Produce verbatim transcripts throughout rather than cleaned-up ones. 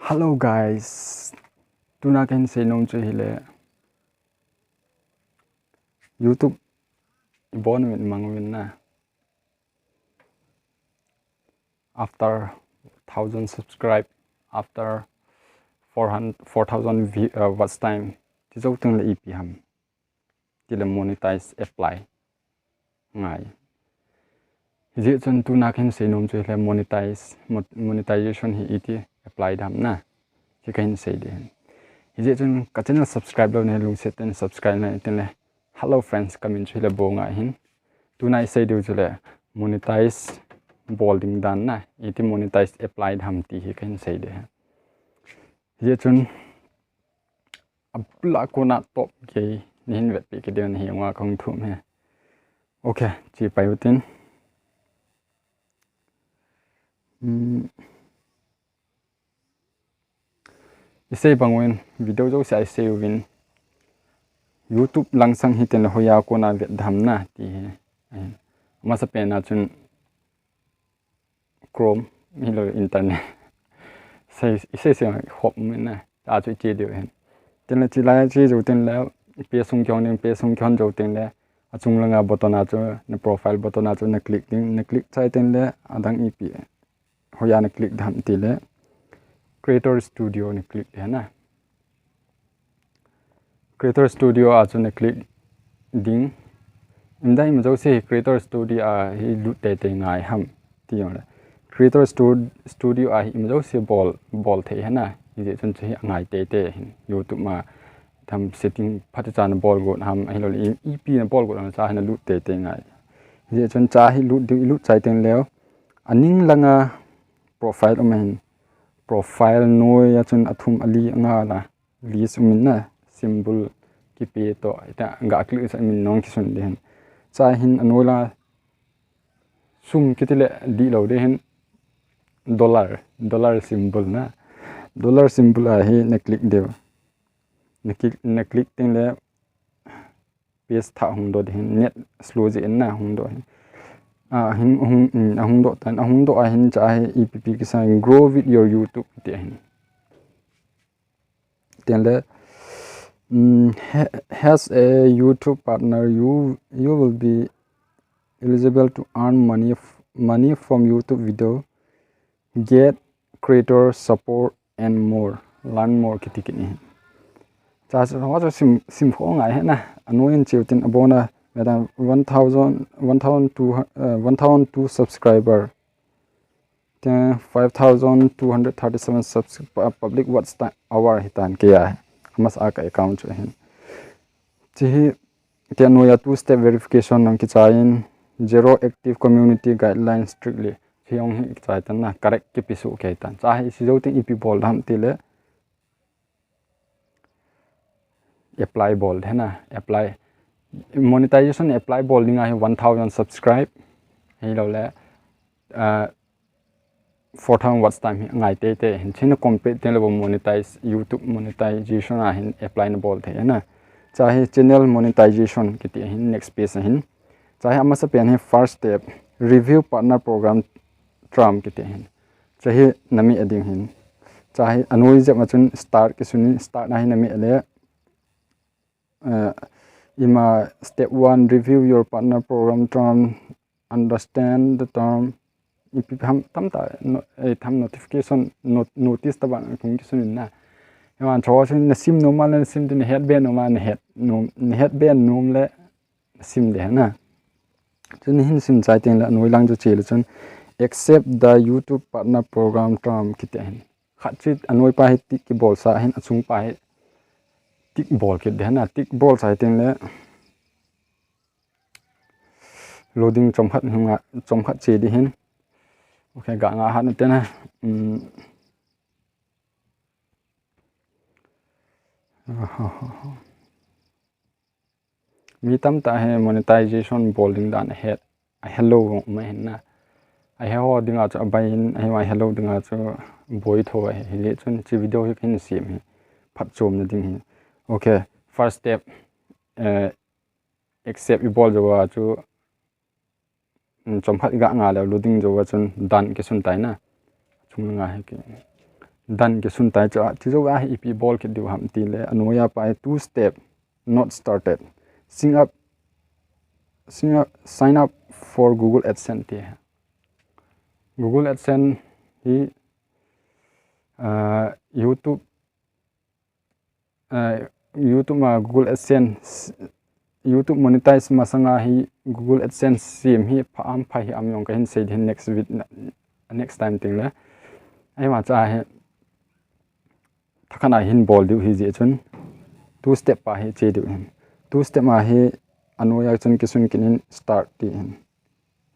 Hello guys, tuna kahin seinom chu hile YouTube ibon min mang min na. After thousand subscribe, after four hundred, four thousand view, uh, watch time, ti jou teng le ipi ham. Ti le monetize apply ngai. Hijeh chun tuna kahin seinom chu hile monetize, mo-, monetization hi iti apply dam na. Hi kahin sei ding ahin. Hijeh chun ka channel subscribe lou nahi lungset tah in subscribe na tin le. Hello friends, kamin chu hile Bonga ahin. Tuna isei diu chu le monetize bol ding dan na. Iti monetize apply dam ti hi kahin sei ding ahin. Hijeh chun abula kona top kei nahin vetpi kit diu nahi nga kong thum he. Okay, chi pai utin. Hmm. Isei bang uvin, video jouse a isei uvin. YouTube langsang hi tin le hoiya kona vet dam na ti hi. Ahin. Amasa pen a chun Chrome, hilou internet. Sei, isei sei hop min na. Ta chu iche diu ahin. Tin le chi lai chi jou tin le page sung kihong ding, page sung kihong jou tin le achung langa button a chu na profile button a chu na click ding, na click chai tin le adang ipi. Hoiya na click dam ti le Creator Studio na click ding na. Creator Studio a chu na click ding. Imdai ima jouse Creator Studio a hi lut teitei ngai ham ti jong le. Creator Stu-, Studio a hi ima jouse bol, bol thei ahi na. Hijeh chun chu hi angai teitei ahin. YouTube ma tham setting phat cha na bol got ham ahilou le i, ipi na bol got ham cha hi na lut teitei ngai. Hijeh chun cha hi lut ding, ilut chai teng leu. Aning langa profile um ahin. Profile noi a chun athum ali anga la list um in na symbol kipe toh, ita ga click sa min nong kisun ding ahin. Cha hin anoi la sum kiti le dihlou ding ahin, dollar, dollar symbol na. Dollar symbol a hi na click diu. Na click, na click teng le page thah hung doh ding ahin, net slow jeh in na hung doh ahin. A, hin, hung, mm, ahung doh tan, ahung doh ahin cha hi ipi ipi kisa grow with your YouTube ti ahin. Tin le, mm, ha-, has a YouTube partner, you, you will be eligible to earn money f-, money from YouTube video, get creator support and more. Learn more kiti kit ni. Cha, cha, cha sim, sim kho ngai ahi na. Anoi in cheu tin abon a, madam, one thousand, one thousand two, uh, one thousand two subscriber. Then five thousand two hundred thirty-seven subs-, pu-, public watch ti-, hour ahi tan kei a. Amasa ka account chu ahin. Chi hi, kei a noi a two step verification nang kichai in, zero active community guidelines strictly. Chi hung hi kichai tan na, correct kipe suh kei tan. Cha hi si jou tin ipi bol dam ti le. Apply bol ding ahi na, apply. Monetization apply bol ding ahi one thousand subscribe. Hilou le, ah, four thousand watch time hi ngai teitei ahin. China complete teng le bou monetize, YouTube monetization a hin apply na bol thei ahi na. Cha hi channel monetization kiti ahin, next page ahin. Cha hi amasa pen hi first step, review partner program term kiti ahin. Cha hi na meh ding ahin. Cha hi anoi jep ma chun start kisun in, start na hi na meh le. Eh, ima step one, review your partner program term, understand the term. Ipi ham tam ta, no, eh, tham notification, not-, notice ta ban kong kisun in na. Eman cho sin na sim nom a le na sim tin na het be nom a na het nom, na het be nom le sim ding ahi na. Chun hin sim chai teng le anoi lang chu che le chun accept the YouTube partner program term kiti ahin. Khat chu anoi pa hi tick kibol sa ahin, achung pa hi tick bol kit ding ahi na, tick bol chai teng le loading chomkhat hung a, chomkhat che ding ahin. Okay, ga nga hat na te na. Um, Mi tamtah hi monetization bol ding dan ahet, ahelou vang um ahin na. Ahe ho dinga chu abai in, ahi ahelou dinga chu boi tho ahi. Hijeh chun hiche video hi kahin sem hi phatchomna ding ahi. Okay, first step, eh, accept ibol jou a chu, um, chomkhat iga nga leu loading jou a chun done kisun tai na. Chung nga hi ki. Done kisun tai chu a, chu jou a hi ipi bol kit diu ham ti le, anoiya pa hi two step, not started. Sign up, sign up, sign up for Google AdSense ti. Google AdSense hi, ah, YouTube, ah, YouTube ma Google AdSense, YouTube monetize masanga hi Google AdSense sem hi pha am, pha hi am jong kahin sei ding next week, next time teng le. Ahivang chu a hi, thakhat a hin bol diu hi jeh chun, two step pa hi che diu hin. Two step a hi anoiya chun kisun kit in start ti hin.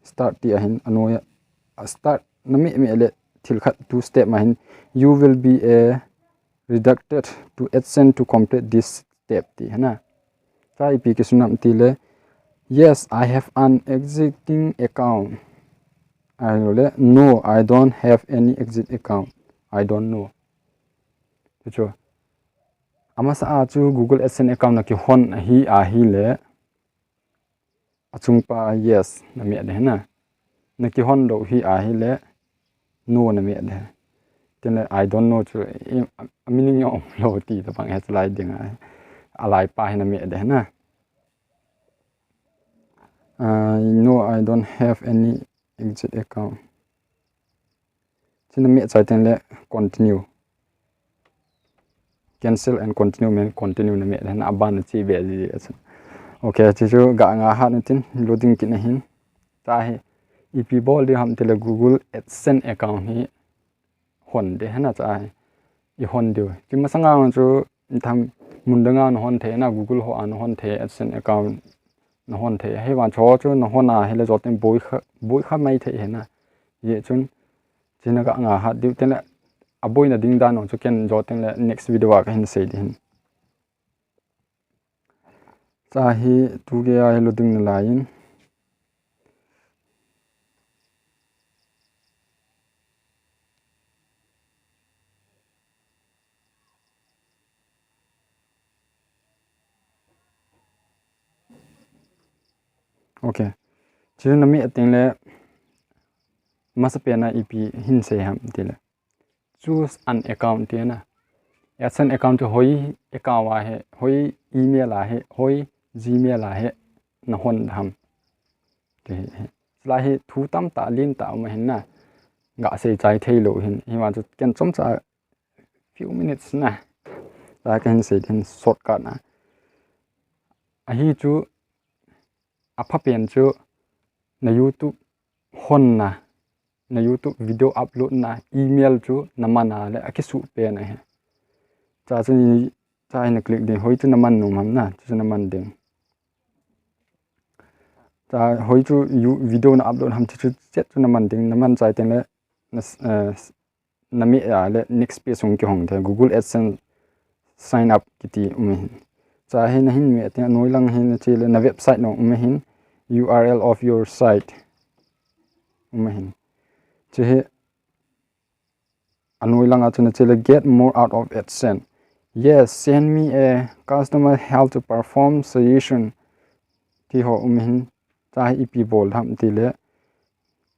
Start ti a hin anoiya, a start na meh meh le thil khat two step a hin, "You will be a redirected to AdSense to complete this step" ti hina. Cha ipi kisun ham ti le, "Yes, I have an existing account." Ahilou le, "No, I don't have any exist account. I don't know." Chu chu. Amasa a chu Google AdSense account na kihon ahi, ahi le, achung pa yes na meh ding hina. Na kihon lou hi ahi le, no na meh ding. Tin le, "I don't know" chu, i, a, a meaning jong um lou ti tabang he chu lai ding a. A lai pa hi na meh ding hina. Uh, "No, I don't have any exist account." Chu na meh chai teng le continue. Cancel and continue, men continue na meh le na aban na che be ji a chun. Okay, chu chu ga nga hat na tin loading kit na hin. Cha hi ipi bol diu ham ti le Google AdSense account hi hon ding hina cha hi. I hon diu. Chu masanga chu tham mun dang a na hon thei na, Google ho a na hon thei, AdSense account na hon thei. Ahivang chu chu na hon a hi le jotin boi kha, boi kha mai thei hina. Jeh chun, chu na ga nga hat diu tin le, a boina ding dan jong chu ken jotin le next video a kahin sei ding hin. Cha hi tu gei a hi loading na lai in. Okay. Chu na meh teng le, masapen a ipi hin sei ham ti le, "Choose an account" ti na. AdSense account chu hoi account a hi, hoi email a hi, hoi Gmail a hi na hon ham ti hi. Chulai hi thu tamtah, lentah um ahin na. Ga sei chai thei lou hin. Hivang chu ken chomcha few minutes na. Lai kahin sei ding shortcut na. Ahi chu, aphapen chu na YouTube hon na, na YouTube video upload na email chu na man a le akisuh pen ahi. Cha chu ni, cha hi na click ding, hoi chu na man nom ham na, chu chu na man ding. Cha hoi chu you, video na upload ham chu, chu chet chu na man ding, na man chai teng le na, eh, na meh a le next page hung kihong thei, Google AdSense sign up kiti um ahin. Cha hi na hin meh teng a, anoi lang hin na che le na website jong um ahin, U R L of your site um ahin. Chu hi anoi lang a chu na che le, "Get more out of AdSense." "Yes, send me a customer help to perform suggestion." Ti ho um ahin. Cha hi ipi bol ham ti le,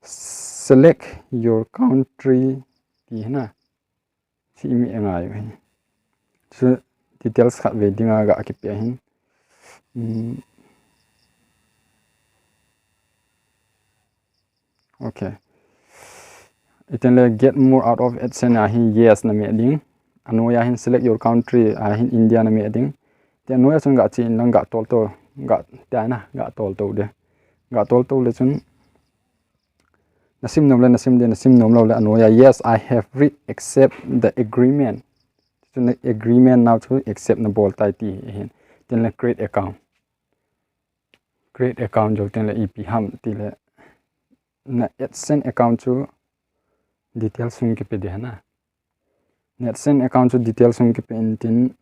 "Select your country" ti hina. Chu i meh ngai u hi. Chu details khat ve ding a ga kipe ahin. Hmm. Okay. Iten le "Get more out of AdSense" a hi yes na meh ding. Anoi a hin "Select your country" a hin India na meh ding. Ti anoi a chun ga che in lang ga tol to, ga tia na, ga tol to ding. Ga tol to le chun na sim nom le na sim ding, na sim nom lou le anoi a "Yes, I have read, accept the agreement." Chu na agreement nau chu accept na bol tai ti ahin. Tin le "Create account." Create account jou teng le ipi ham ti le, na AdSense account chu details hung kipe ding hina. Na AdSense account chu details hung kipe in tin,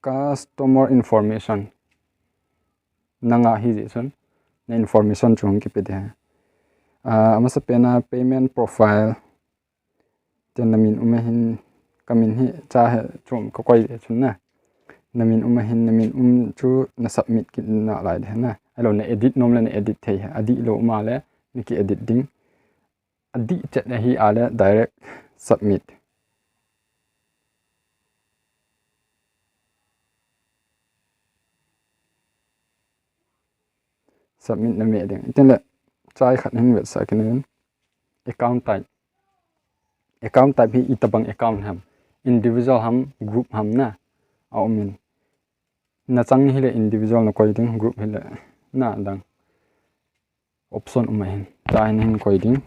customer information. Nang a hi jeh chun na information chu hung kipe ding. Ah, amasapen a payment profile. Tin na min um ahin, ka min hi cha hi chom ka koi le chun na. Na min um ahin, na min um chu na submit kit na lai ding na. Ahilou na edit nom le na edit thei, adih lou um a le na ki edit ding. Adih chet ahi a le direct submit. Submit na meh ding. Tin le, chai khat hin vetsah kit in. Account type. Account type hi itobang account ham. Individual ham, group ham na. A um in. Na chang hile individual na koi ding, group hile na dang. Option um ahin. Chai hin koi ding.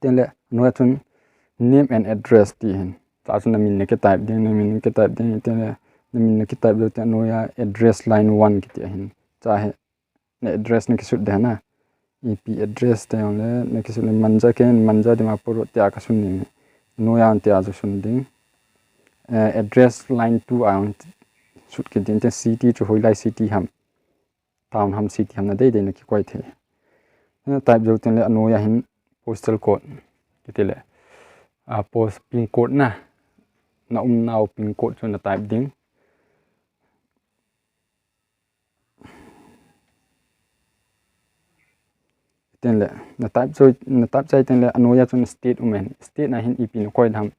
Tin le, anoiya chun name and address ti hin. Chai chun na min na ki type ding, na min na ki type ding, tin le, na min na ki type ding, tin anoiya address line one kiti ahin. Chai hi, na address na kisut ding na. Ipi address te jong le, na kisut le Manja ken, Manja Dimapur tia ka sun ding. Anoiya tia chu sun ding. Eh, address line two a sut kit ding, tin city chu hoilai city ham. Town ham city ham na deidei na kikoi thei. Na type jou tin le anoiya hin postal code. Kiti le. A post pin code na. Na umnau pin code chu na type ding. Tin le. Na type jou, na type chai tin le anoiya chun state um in. State na hin ipi na koi ding ham.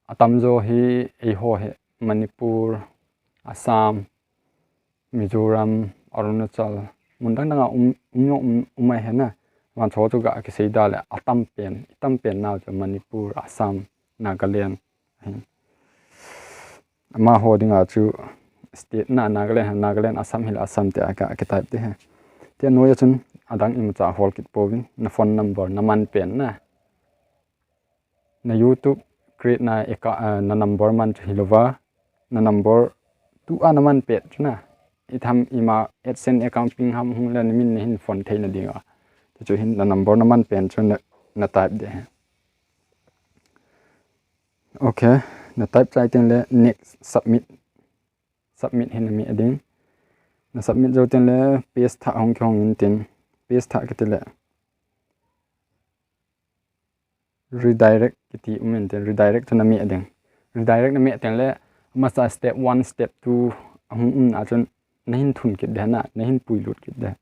Atamjo hi eiho hi Manipur, Assam, Mizoram, Arunachal, mun dang dang a um, um, um, um ahi na. Van cho chu ga kisei da le, atam pen, itam pen nau chu Manipur, Assam, Nagaland. Ahi. Amaho dinga chu state na Nagaland, Nagaland, Assam hile Assam tia ka, ka type ding ahi. Tin anoiya chun adang imacha hol kit pouvin, na phone number, na man pen na. Na YouTube create na eka, eh, na number man chu hilouva, na number tua na man pet chu na. Itham ima AdSense account pin ham hung le na min na hin phone thei na dinga. Chu hin na number na man pen chu na, na type ding. Okay, na type chai tin le next submit. Submit hin na meh ding. Na submit jou tin le paste thah hung kihong in tin. Paste thah kiti le. Redirect kiti um in tin, redirect chu na meh ding. Redirect na meh tin le, amasa step one, step two, ahung um na chun na hin thun kit ding na, na hin pui lut kit ding.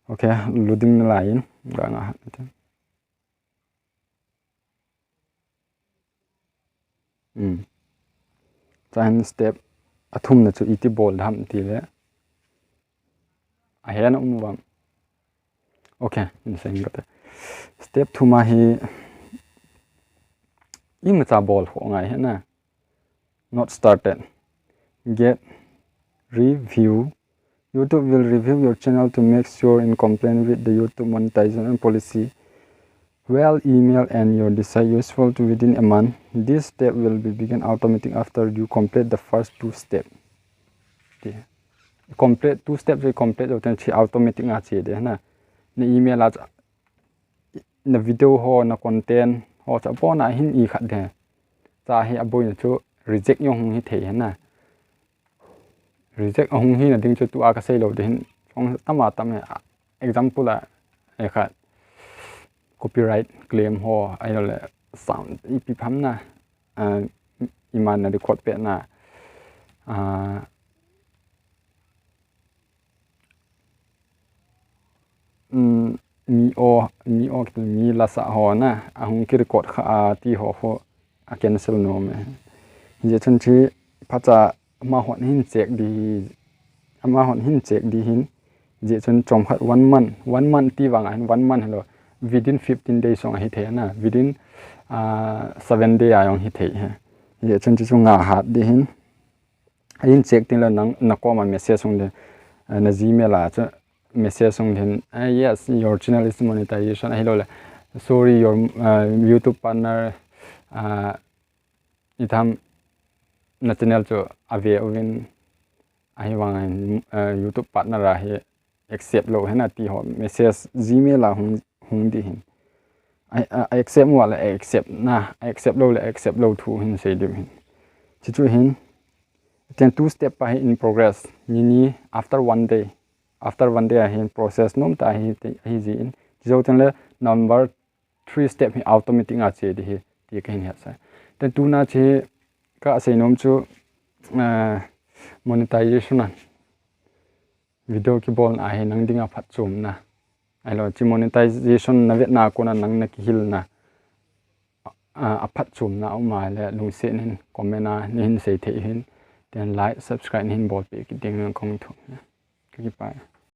Okay, lut ding nalai in, ga nga ha. Hmm. Chai hin step athum na chu iti bol ding ham ti le. Ahe na um vang. Okay, in seng kate. Step thum a hi imacha bol ho ngai ahi na. Not started. Get review. YouTube will review your channel to make sure in compliance with the YouTube monetization policy. Well, email and your decide useful to within a month. This step will be begin automatic after you complete the first two step. Ti. Complete two steps hi complete jou tin chu automatic a che ding na. Na email a chu, na video ho, na content ho chu abon a hin i khat ding. Chai hi aboina chu reject jong hung hi thei ahi na. Reject ahung hina ding chu tua ka sei lou ding hin. Chong tam a tam e. Example a, e khat copyright claim ho, ahilou le sound ipi ham na. Ah, iman na record pet na. Ah, um, mi o, mi o, mi lasa ho na, ahung ki record kha a ti ho ho, a cancel nom e. Hijeh chun chu phacha amahon hin check ding, amahon hin check ding hin, hijeh chun chomkhat one month, one month ti vang a hin one month hilou, within fifteen days jong ahi thei na, within, ah, seven day a jong hi thei ahi. Hijeh chun chu chu nga hat ding hin, ahin check tin le nang, na koma message hung ding, eh, na Gmail a chu message hung ding, eh, "Yes, your channel is monetization," ahilou le, "Sorry, your, eh, YouTube partner, eh, itham na channel chu ave uvin, ahivang in, eh, YouTube partner a hi accept lou ahi na," ti ho message Gmail a hung, hung ding hin. A, a, a accept mo le accept na, a accept lou le accept lou thu hin sei ding hin. Chu chu hin, tin two step pa hi in progress. Ni ni after one day. After one day a hin process nom ta hi, hi ji in. Chu jou tin le number three step hi automatic a che ding hi, ti ka hin het sa. Tin tuna chu ka sei nom chu, eh, monetization a. Video kibol na hi nang dinga phatchomna. Ahilou, chu monetization na vetna kona nang na kihilna. A, a phatchomna um a le lungset in comment a nei hin sei thei hin. Tin like, subscribe nei hin bolpeh kit ding in kong thum. Kakipah.